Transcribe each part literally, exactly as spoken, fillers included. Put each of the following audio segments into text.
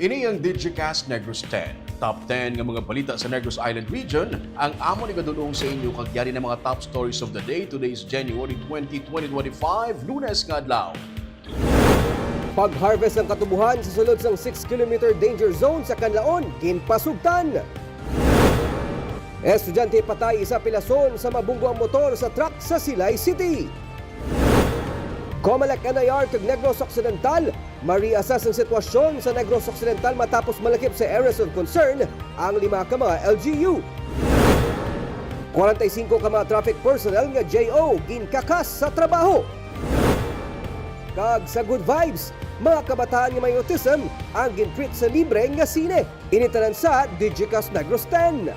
Ini ang Digicast Negros ten. Top ten nga mga balita sa Negros Island Region ang amon igadul-ong sa inyo, kag yari na mga top stories of the day. Today is January twenty, twenty twenty-five, Lunes nga adlaw. Pag-harvest ng katubuhan sa sulod sang six kilometer danger zone sa Canlaon, ginpasugtan. Estudyante patay, isa pilason sa mabunggo ang motor sa truck sa Silay City. Comelec N I R kag Negros Occidental ma-reassess ang sitwasyon sa Negros Occidental matapos malakip sa areas of concern ang lima ka mga L G U. Kwarenta y singko ka mga traffic personnel nga J O ginkakas sa trabaho. Kag sa Good Vibes, mga kabataan nga may autism ang gin-treat sa libre nga sine. Ini tanan sa Digicast Negros ten.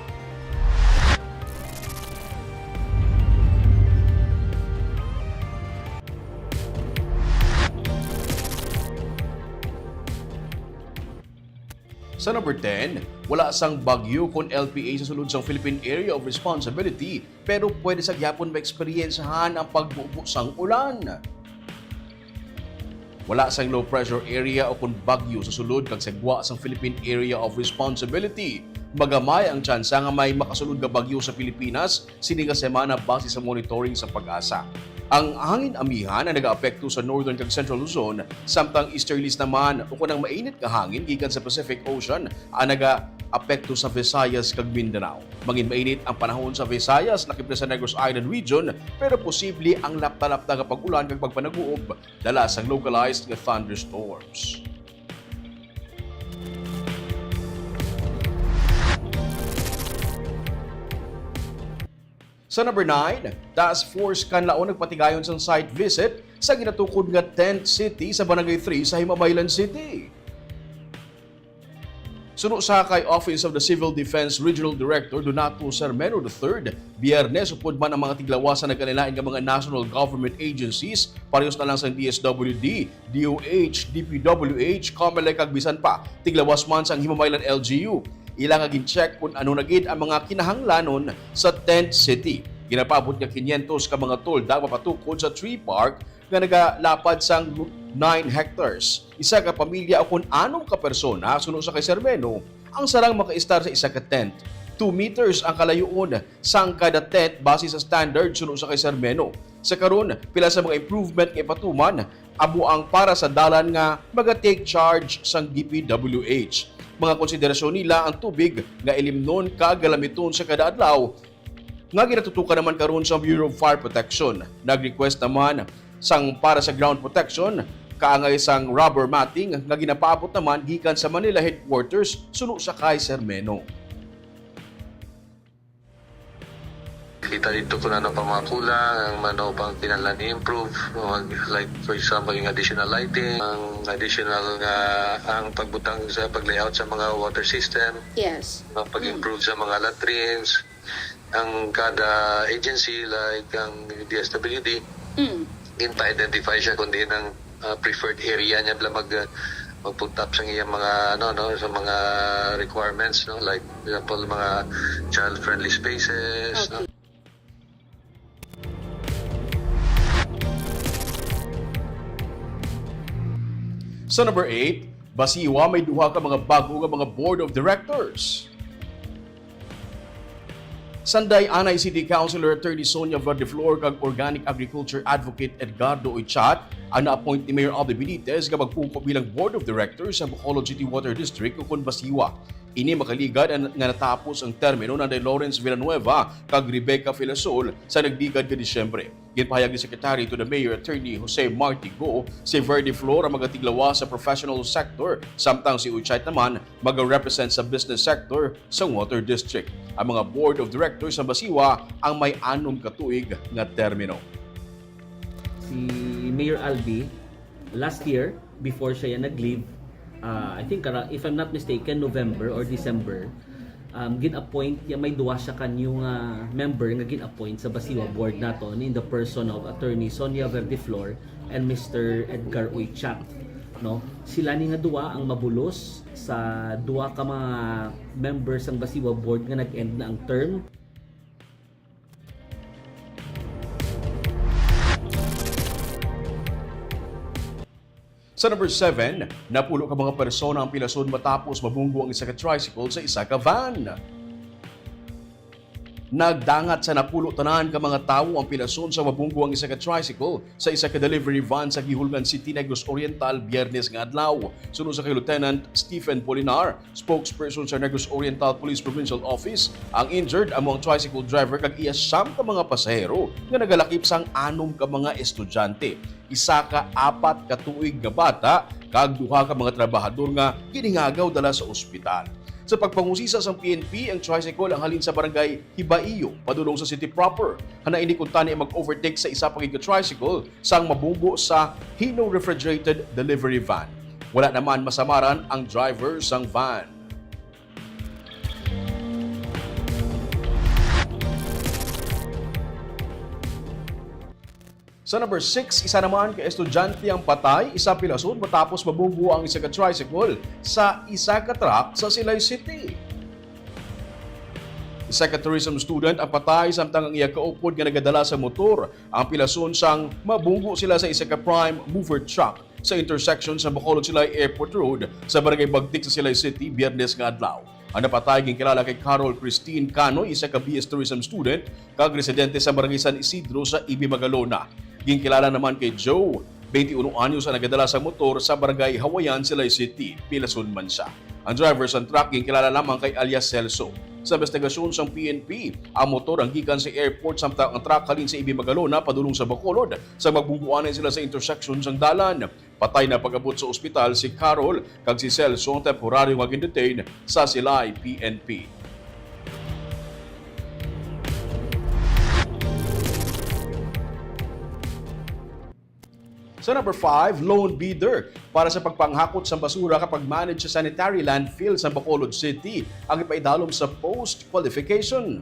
Sa number ten, wala sang bagyo kon L P A sa sulod sang Philippine Area of Responsibility, pero pwede sa gyapon maeksperiyensahan ang pagbubo sang ulan. Wala sang low pressure area o kon bagyo sa sulod kag sa gwa sang Philippine Area of Responsibility. Magamay ang tsansa nga may makasulod nga bagyo sa Pilipinas sini nga semana base sa monitoring sa PAGASA. Ang hangin amihan ang nagaapekto sa northern kag central Luzon, samtang easterlies naman o kon ang mainit nga hangin gikan sa Pacific Ocean ang nagaapekto sa Visayas kag Mindanao. Mangin mainit ang panahon sa Visayas, lakip na sa Negros Island Region, pero posible ang lapta-lapta nga pag-ulan kag pagpanaguob dala sang localized nga thunderstorms. Sa number nine, Task Force Canlaon nagpatigayon sang site visit sa ginatukod nga tent city sa Barangay three sa Himabaylan City. Suno sa kay Office of the Civil Defense Regional Director Donato Sermeno the third, Biyernes upod man ang mga tiglawas sa nagkalain-lain nga mga national government agencies, parehas na lang sang D S W D, D O H, D P W H, Comelec, kag bisan pa tiglawas man sang Himamaylan L G U. Ila nga gin-check kung ano na gid ang mga kinahanglanon sa tent city. Ginapaabot nga quinientos ka mga tolda mapatukod sa tree park nga nagalapad sang nine hectares. Isa ka pamilya o kon anom ka persona, suno sa kay Sermeno, ang sarang makaistar sa isa ka tent. Two meters ang kalayoon sang kada tent base sa standard, suno sa kay Sermeno. Sa karon, pila sa mga improvement nga ipatuman amo ang para sa dalan nga maga-take charge sang D P W H. Mga konsiderasyon nila ang tubig nga ilimnon kag galamiton sa kada adlaw, nga ginatutukan naman karon sa Bureau of Fire Protection. Nag-request naman sang para sa ground protection, kaangay sang rubber matting nga ginapaabot naman gikan sa Manila Headquarters, suno sa kay Sermeno. Kita dito kung ano pa mga kulang, ang ano pang kinahanglan i-improve, mag-, like, for example, yung additional lighting, ang additional nga, ang pagbutang sa pag-layout sa mga water system, Yes. ang pag-improve sa mga latrines, ang kada agency, like ang D S W D, Mm. ginpa-identify siya kung diin ang, ah, preferred area niya bala mag, ah, magputap sa iyang mga, ano, no, sa mga requirements, no, like, for example, mga child-friendly spaces, no? Okay. Sa number eight, Basiwa may duha ka mga bag-o nga mga board of directors. Sanday Anay City Councilor Attorney Sonia Verdeflor kag organic agriculture advocate Edgardo Oychat ang na-appoint ni Mayor Aldo Benitez nga magpungko bilang board of directors sa Bacolod City Water District, ukon Basiwa. Ini makaligad an-, nga natapos ang termino ni Lawrence Villanueva kag Rebecca Filasol sa nagligad nga Disyembre. Ginpahayag ni Secretary to the Mayor, Attorney Jose Marti Go, si Verdeflor ang magatiglawas sa professional sector, samtang si Oychat naman maga-represent sa business sector sa Water District. Ang mga board of directors sa Basiwa ang may anom ka tuig nga termino. Si Mayor Albi, last year, before siya yan nag-leave, ah, I think, kara-, if I'm not mistaken, November or December, um, gin-appoint, ya may duwa siya ka new nga member nga gin-appoint sa Basiwa Board naton in the person of Attorney Sonia Verdeflor and Mister Edgar Oychat, no? Sila ni nga duwa ang mabulos sa duwa ka mga members sang Basiwa Board nga nag-end na ang term. Sa number seven, napulo ka mga persona ang pilason matapos mabunggo ang isa ka tricycle sa isa ka van. Nagdangat sa napulo tanan ka mga tawo ang pilason sa mabunggo ang isa ka tricycle sa isa ka delivery van sa Guihulngan City, Negros Oriental, Biyernes nga adlaw. Suno sa kay Lieutenant Stephen Polinar, spokesperson sa Negros Oriental Police Provincial Office, ang injured amo ang tricycle driver kag iya siyam ka mga pasahero nga nagalakip sang anom ka mga estudyante. Isa ka apat ka tuig nga bata kag duha ka mga trabahador nga ginhingagaw dala sa ospital. Sa pagpangusisa sang P N P, ang tricycle ang halin sa barangay Hibaiyo padulong sa city proper. Hana ini kuntani ang mag-overtake sa isa pa gid ka tricycle sang mabunggo sa Hino refrigerated delivery van. Wala naman masamaran ang driver sang van. Sa number six, isa naman ka estudyante ang patay, isa pilason matapos mabunggo ang isa ka tricycle sa isa ka truck sa Silay City. Isa ka tourism student ang patay, samtang ang iya kaupod nga nagadala sa motor ang pilason sang mabunggo sila sa isa ka prime mover truck sa intersection sa Bacolod Silay Airport Road sa Barangay Bagtik sa Silay City, Biyernes nga adlaw. Ang napatay ginkilala kay Carol Christine Canoy, isa ka B S tourism student kag residente sa Barangay San Isidro sa Ibi Magalona. Ginkilala naman kay Joe, twenty-one anyos, ang nagadala sa motor sa Barangay Hawayan, Silay City. Pilason man sia. Ang driver sang truck ginkilala lamang kay alias Celso. Sa investigasyon sang P N P, ang motor ang gikan sa airport, samtang ang truck halin sa Ibi Magalona padulong sa Bacolod. Sa magbungguanay sila sa intersection sang dalan, patay na pag-abot sa ospital si Carol kag si Celso ang temporaryo nga gindetain sa Silay P N P. Sa number five, lone bidder para sa pagpanghakot sang basura kag pag-manage sa sanitary landfill sa Bacolod City ang ipaidalom sa post qualification.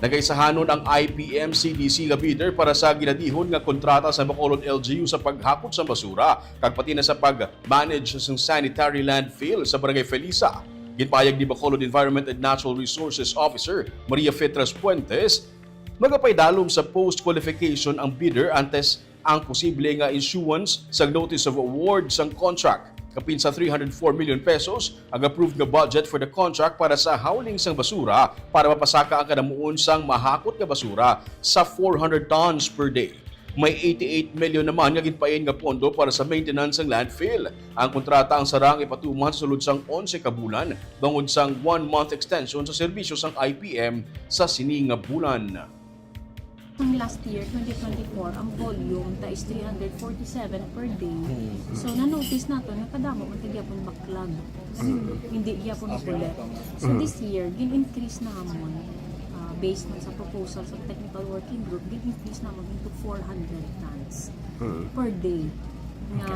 Nagaisahanon ang I P M C D C nga bidder para sa ginadihon nga kontrata sa Bacolod L G U sa paghakot sang basura kag pati na sa pag-manage sang sanitary landfill sa Barangay Felisa. Ginpahayag ni Bacolod Environment and Natural Resources Officer Maria Fitras Puentes, magapaidalom sa post qualification ang bidder antes ang posible nga issuance sang notice of award sang contract. Kapin sa three hundred four million pesos ang approved nga budget for the contract para sa hauling sang basura para mapasaka ang kadamuon sang mahakot nga basura sa four hundred tons per day. May eighty-eight million naman nga ginpain nga pondo para sa maintenance sang landfill. Ang kontrata ang sarang ipatuman sa sulod sang onse ka bulan, bangod sang one-month extension sa serbisyo sang I P M sa sini nga bulan. Ang last year, twenty twenty-four, ang volume ta is three hundred forty-seven per day. So, na-notice naton nga kadamo man ta gyapon backlog. Hindi gyapon ma-collect. So, this year, gin-increase namon, ah, based man sa proposal sa technical working group, gin-increase namon into four hundred tons per day nga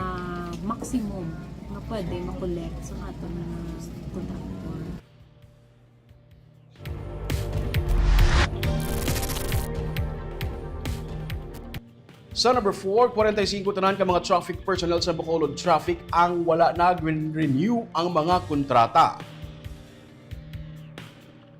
maximum nga pwede ma-collect sa aton nga contractor. Sa number four, kwarenta y singko tanan ka mga traffic personnel sa Bacolod Traffic ang wala nag-renew ang mga kontrata.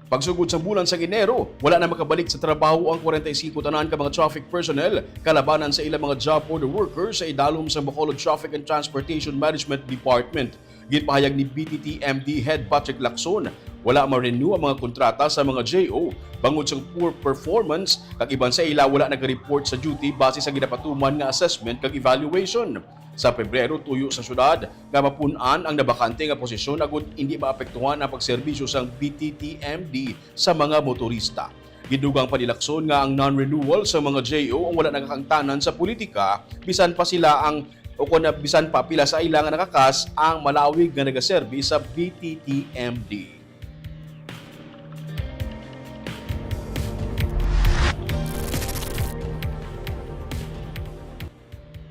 Pagsugod sa bulan sa Enero, wala na makabalik sa trabaho ang kwarenta y singko tanan ka mga traffic personnel kalabanan sa ilang mga job order workers sa idalom sa Bacolod Traffic and Transportation Management Department. Ginpahayag ni B T T M D Head Patrick Lacson, wala ma-renew ang mga kontrata sa mga J O bangod sa poor performance, kag iban sa ila wala naga-report sa duty base sa ginapatuman nga assessment kag evaluation. Sa Pebrero, tuyo sa syudad nga mapun-an ang nabakante nga posisyon agud indi maapektuhan ang pagserbisyo sang B T T M D sa mga motorista. Gidugang pa ni Lacson nga ang non-renewal sa mga J O ang wala nagakangtanan sa politika, bisan pa sila ang o kon bisan pa pila sa ila nga nakakas ang malawig nga nagaserbi sa B T T M D.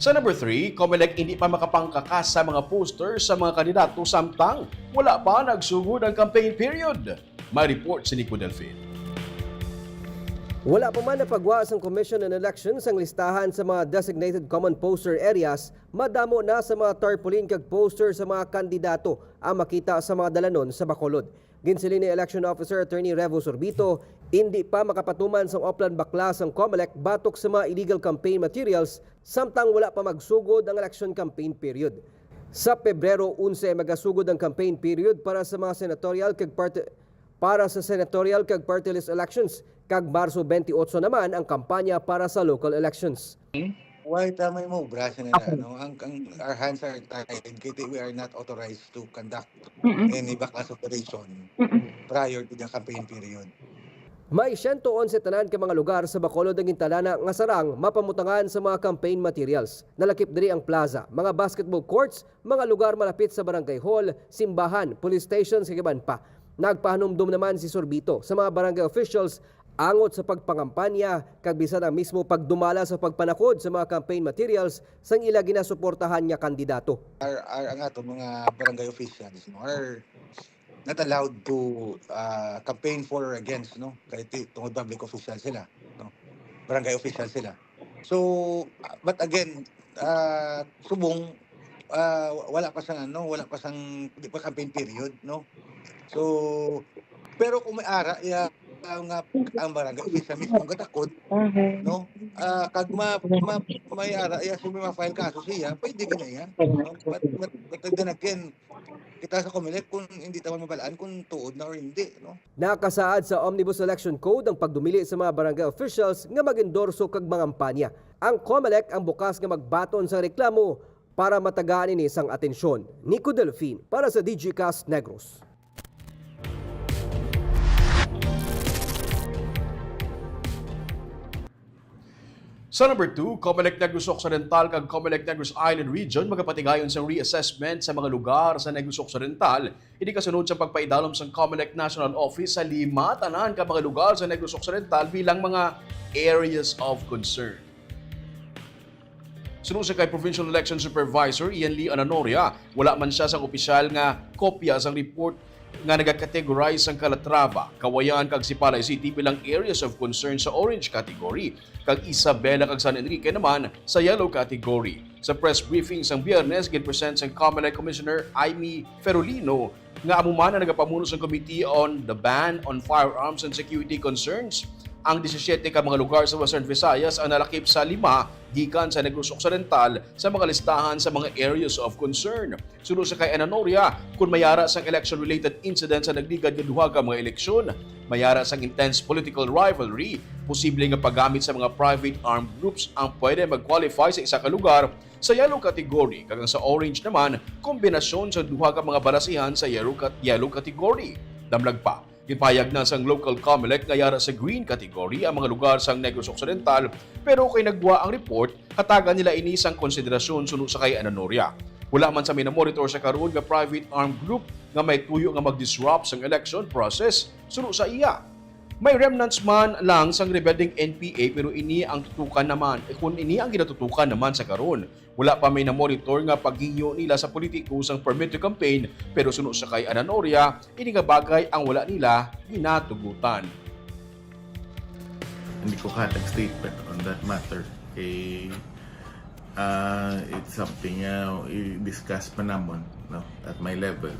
Sa number three, Comelec hindi pa makapangkakas sa mga poster sa mga kandidato samtang wala pa nagsugod ang campaign period. May report si Nico Delfin. Wala pa man napagwa sang Commission on Elections ang listahan sa mga designated common poster areas, madamo na sa mga tarpaulin kag poster sa mga kandidato ang makita sa mga dalanon sa Bacolod. Ginsiling ni Election Officer Attorney Revo Sorbito, indi pa makapatuman sang Oplan Baklas ang Comelec batok sa mga illegal campaign materials samtang wala pa magsugod ang election campaign period. Sa Pebrero onse magasugod ang campaign period para sa mga senatorial kag party, para sa senatorial kag party list elections, kag Marso twenty-eight naman ang kampanya para sa local elections. Why ta may maubra sa nila, no? Ang, ang, our hands are tied, kay we are not authorized to conduct Mm-mm. any baklas operation Mm-mm. prior to the campaign period. May siyento onse tanan ka mga lugar sa Bacolod ang gintalana nga sarang mapamutangan sa mga campaign materials. Nalakip diri ang plaza, mga basketball courts, mga lugar malapit sa barangay hall, simbahan, police stations, kag iban pa. Nagpahanumdom naman si Sorbito sa mga barangay officials angot sa pagpangampanya kag bisan ang mismo pagdumala sa pagpanakod sa mga campaign materials sang ila ginasuportahan nga kandidato. Our, our, ang ato mga barangay officials, no, are not allowed to uh, campaign for or against, no, kay ti- tungod public official sila, no, barangay official sila. So, uh, but again, uh, subong uh, wala pa sang ano, wala pa sang, di pa campaign period, no? So, pero kung may ara ya, uh, nga ang barangay official mismo gatakod, Okay. No? Ah, kag ma, ma, may ara ya, so may ma-file kaso siya, pwede gina ya. No? But, but, but then again, kita sa Comelec kung hindi ta man mabalaan kung tuod na or hindi, no? Nakasaad sa Omnibus Election Code ang pagdumili sa mga barangay officials nga mag-endorso kag mangampanya. Ang Comelec ang bukas nga magbaton sa reklamo para matagaan ini sang atensyon. Nico Delfin para sa Digicast Negros. Sa number two, Comelec Negros Occidental kag Comelec Negros Island Region magapatigayon sa reassessment sa mga lugar sa Negros Occidental. Ini kasunod sa pagpaidalom sang Comelec National Office sa lima tanan ka mga lugar sa Negros Occidental bilang mga areas of concern. Suno sa kay Provincial Election Supervisor Ian Lee Ananoria, wala man siya sang opisyal nga kopya sang report nga nagacategorize ang Calatrava, Cauayan kag Sipalay City bilang areas of concern sa orange category, kag Isabela kag San Enrique naman sa yellow category. Sa press briefing sang Biyernes, ginpresent sang Comelec Commissioner Imee Ferolino nga amo man ang nagapamuno sang Committee on the Ban on Firearms and Security Concerns. Ang disisiete ka mga lugar sa Western Visayas ang nalakip sa lima gikan sa Negros Occidental sa mga listahan sa mga areas of concern. Suno sa kay Ananoria, kung mayara sang election-related incident sa nagligad nga duha ka mga eleksyon, mayara sang intense political rivalry, posible nga paggamit sa mga private armed groups ang pwede mag-qualify sa isa ka lugar sa yellow category, kag ang sa orange naman, kombinasyon sa duha ka mga balasihan sa yellow, cat- yellow category. Damlag pa, ginpahayag na sang local Comelec nga yara sa green category ang mga lugar sang Negros Occidental, pero kay nagwa ang report, hatagan nila ini sang konsiderasyon suno sa kay Ananoria. Wala man sa may namonitor sa karon nga private armed group nga may tuyo nga mag-disrupt sang election process suno sa iya. May remnants man lang sang rebeldeng N P A, pero ini ang tutukan naman, eh, kung ini ang ginatutukan naman sa karon. Wala pa may namonitor nga paghingyo nila sa politiko sang permit to campaign, pero suno sa kay Ananoria, ini nga bagay ang wala nila ginatugutan. Hindi ko kahatag statement on that matter. Kay, ah, it's something nga i-discuss pa namon, no, at my level.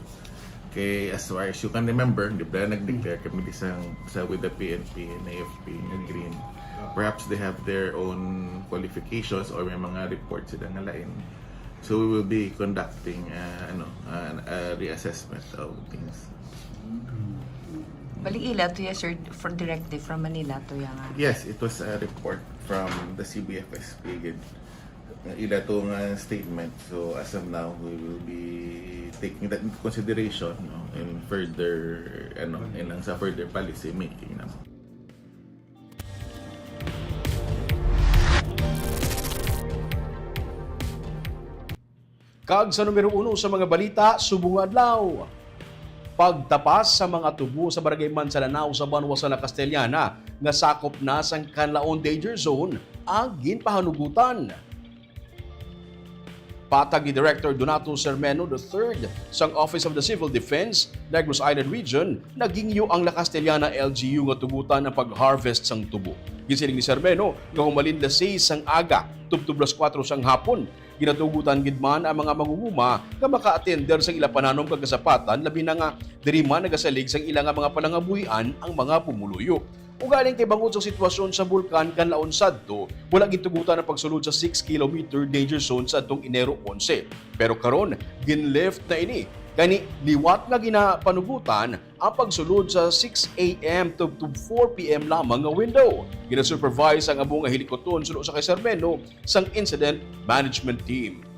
Kay as far as you can remember, di ba, nag-declare kami di sang, sa, with the P N P and A F P nga green. Perhaps they have their own qualifications or may mga report sila nga lain. So we will be conducting, uh, ano, uh, a reassessment of things. Bali ila to ya, sir, for directive from Manila to ya nga. Yes, it was a report from the C B F S P gid. Ila to nga statement. So as of now, we will be taking that into consideration, no, in further, ano, in ang sa further policy making naman. Kag sa numero uno sa mga balita subong nga adlaw, pagtapas sa mga tubo sa Barangay Mansalanao sa banwa sa La Castellana nga sakop na sang Canlaon Danger Zone ang ginpahanugutan. Patag ni Director Donato Sermeno the third sang Office of the Civil Defense, Negros Island Region, naghingyo ang La Castellana L G U nga tugutan ang pag-harvest sang tubo. Ginsiling ni Sermeno nga humalin las seis sang aga tubtob las kuwatro sang hapon, Ginatugutan gid man ang mga mangunguma nga maka-atender sang ila pananom kag kasapatan, labi na nga diri man nagasalig sang ila nga mga palangabuhian ang mga pumuluyo. Ugaling kay bangod sa sitwasyon sa bulkan kanlaon sadto, wala gintugutan ang pagsulod sa six kilometer danger zone sa adtong Enero onse. Pero karon, ginlift na ini. Gani, liwat nga ginapanugutan ang pagsulod sa six a m to, to four p m lamang nga window. Ginasupervise ang amo nga hilikuton suno sa kay Sermeno sang Incident Management Team.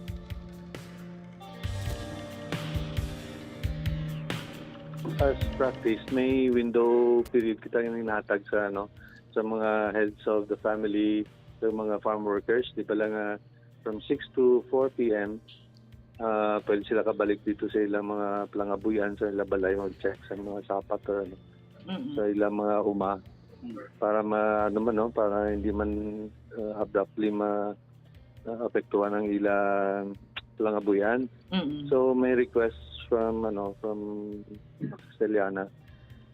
As practice, may window period kita nga ginhatag sa, ano, sa mga heads of the family, sa mga farm workers, di ba lang, ah, from six to four p m, ah, pwede sila kabalik dito sa ilang mga palangabuyan, sa ilang balay, mag-check sa mga sapat or ano, Mm-mm. sa ilang mga uma, Mm. para ma-, ano man, no, para hindi man, ah, abruptly ma-, apektuhan ang ilang palangabuyan. Mm-mm. So may request from, ano, from Castellana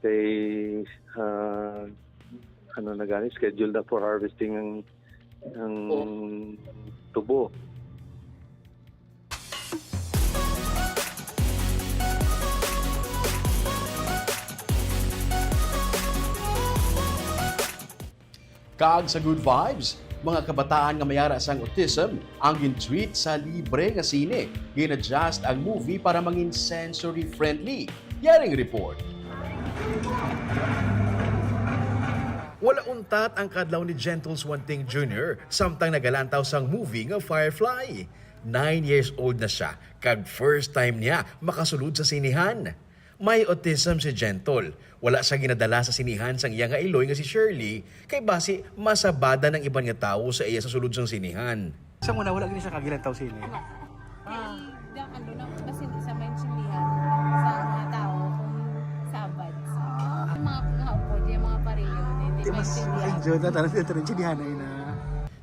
kay, ah, ano na gani, schedule na for harvesting ang, ang tubo. Kag sa Good Vibes, mga kabataan nga may ara sang autism ang gin-treat sa libre nga sine. Gin-adjust ang movie para mangin sensory friendly. Yaring report. Wala untat ang kadlaw ni Gentles Wanting Junior samtang nagalantaw sang movie nga Firefly. Nine years old na siya, kag first time niya makasulod sa sinehan. May autism si Gentle. Wala siya ginadala sa sinehan sang iya nga iloy nga si Shirley, kay basi masabadan ang iban nga tawo sa iya sa sulod sang sinehan. Sa una, wala gid siya kagilantaw sine. Kay da kalo na kasi hindi sa maintindihan sa mga tao kung sabad. Yung mga nga po, di mga pareho, hindi Di mas maintindihan. Enjoy na talaga sa train, sinihanay na.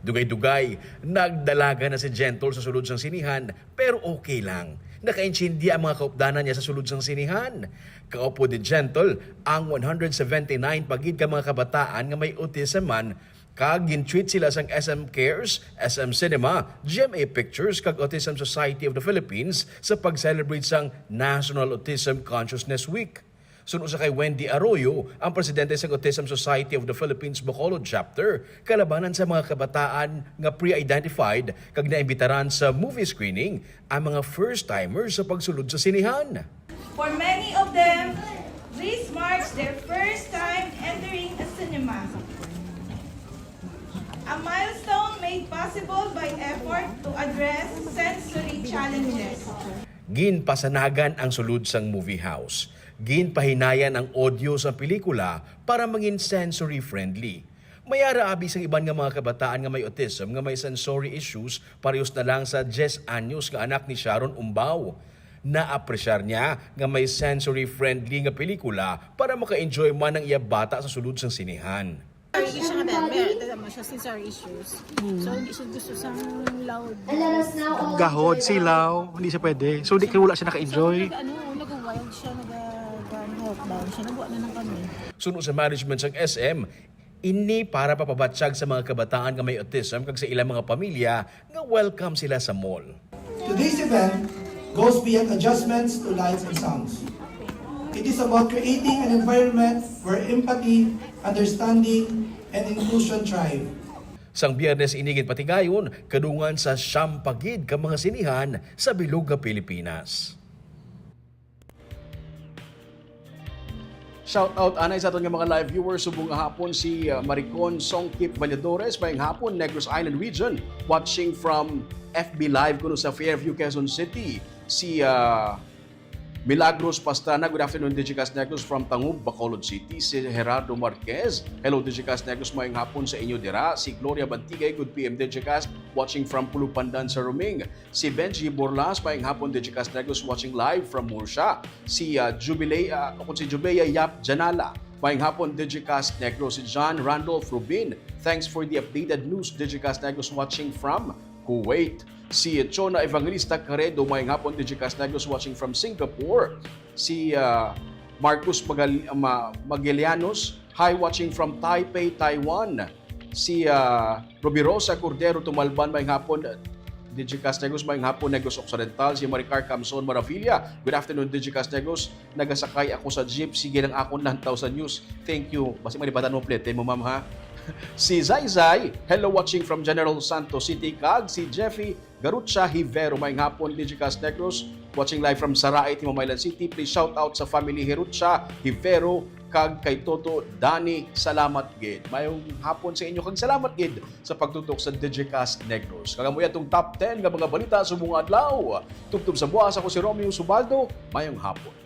Dugay-dugay, nagdalaga na si Gentle sa sulod sang sinehan, pero okay lang. Nakaintindiya ang mga kaupdanan niya sa sulod sang sinehan. Kaupod ni Gentle ang one hundred seventy-nine pa gid ka mga kabataan nga may autism man, kag gin-treat sila sang S M Cares, S M Cinema, G M A Pictures, kag Autism Society of the Philippines sa pag-celebrate sang National Autism Consciousness Week. Suno sa kay Wendy Arroyo, ang presidente sang Autism Society of the Philippines Bacolod Chapter, kalabanan sa mga kabataan nga pre-identified kag naimbitaran sa movie screening ang mga first-timers sa pagsulod sa sinehan. For many of them, this marks their first time entering a cinema. A milestone made possible by effort to address sensory challenges. Ginpasanagan ang sulod sang movie house. Ginpahinayan ang audio sa pelikula para mangin sensory friendly. May ara abi sang iban nga mga kabataan nga may autism nga may sensory issues parehos na lang sa diyes anyos nga anak ni Sharon Umbao. Naapresyar niya nga may sensory friendly nga pelikula para maka-enjoy man ang iya bata sa sulod sang sinehan. Sorry, siya nga dahil may ito naman siya, sensory issues. So, hindi siya gusto sang loud. Gahod, silaw, hindi siya pwede. So, di kaya wala siya naka-enjoy. So, nag, ano, nag-wild siya, nag-hawk down siya, nagwa na lang kami. Suno sa management sang S M, ini para papabatyag sa mga kabataan nga may autism kag sa ilang mga pamilya nga welcome sila sa mall. Today's event goes beyond adjustments to lights and sounds. It is about creating an environment where empathy, understanding, and inclusion thrive. Sang Biyernes ini ginpatigayon, kadungan sa siyam pa gid ka mga sinehan sa bilog nga Pilipinas. Shout out anay sa aton nga mga live viewers subong nga hapon si uh, Maricon Songkip Valladores, mayong hapon Negros Island region, watching from F B Live kuno sa Fairview, Quezon City. Si uh, Milagros Pastrana, good afternoon Digicast Negros from Tangub, Bacolod City. Si Gerardo Marquez, hello Digicast Negros, mayong hapon sa inyo dira. Si Gloria Bantigay, good P M Digicast, watching from Pulupandan sa Ruming. Si Benji Borlas, mayong hapon Digicast Negros, watching live from Murcia. Si uh, Jubilay, uh, kung si Jubeya Yap Janala, mayong hapon Digicast Negros. Si John Randolph Rubin, thanks for the updated news Digicast Negros, watching from Kuwait. Si Chona Evangelista Caredo, mayong hapon Digicast Negros, watching from Singapore. Si uh, Marcos Magal- Ma- Magellanos, hi, watching from Taipei, Taiwan. Si uh, Rubirosa Cordero Tumalban, mayong hapon Digicast Negros, mayong hapon, Negros Occidental, si Maricar Camson Maravilla. Good afternoon, Digicast Negros. Nagasakay ako sa jeep. Sige lang akon lantaw sa news. Thank you. Basi malibatan mo, plete mo, ma'am, ha? Si Zay Zay, hello, watching from General Santos City. Kag si Jeffy Garucha Hivero, mayong hapon, Digicast Negros. Watching live from Sarae, Timamaylan City. Please shout out sa family Hirucha Hivero kag kay Toto Dani. Salamat gid. Mayong hapon sa inyo kag salamat gid sa pagtutok sa Digicast Negros. Kag amo atong top ten nga mga balita sa mga adlaw. Tubtob sa buwas, ako si Romeo Subaldo. Mayong hapon.